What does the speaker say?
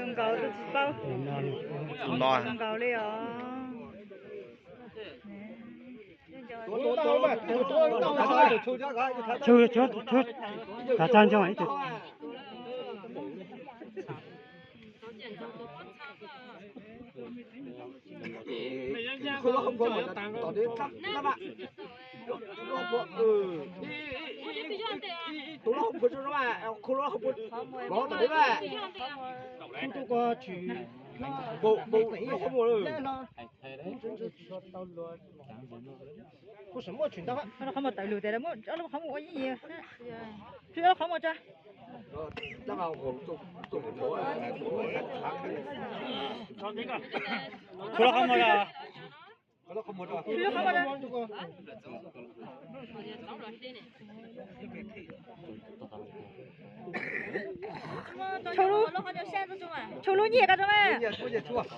Nkaus tus tsis paub. Nkaus li os. Tshuav, tshuav, tshuav, kav tsawg ntsoog ib tug. Qhov muag tawm lug tias muab qhov muag ua ib yig, qhov muag tsa. Qhov muag tsa. Tshuav lub nyiaj ko tso mas.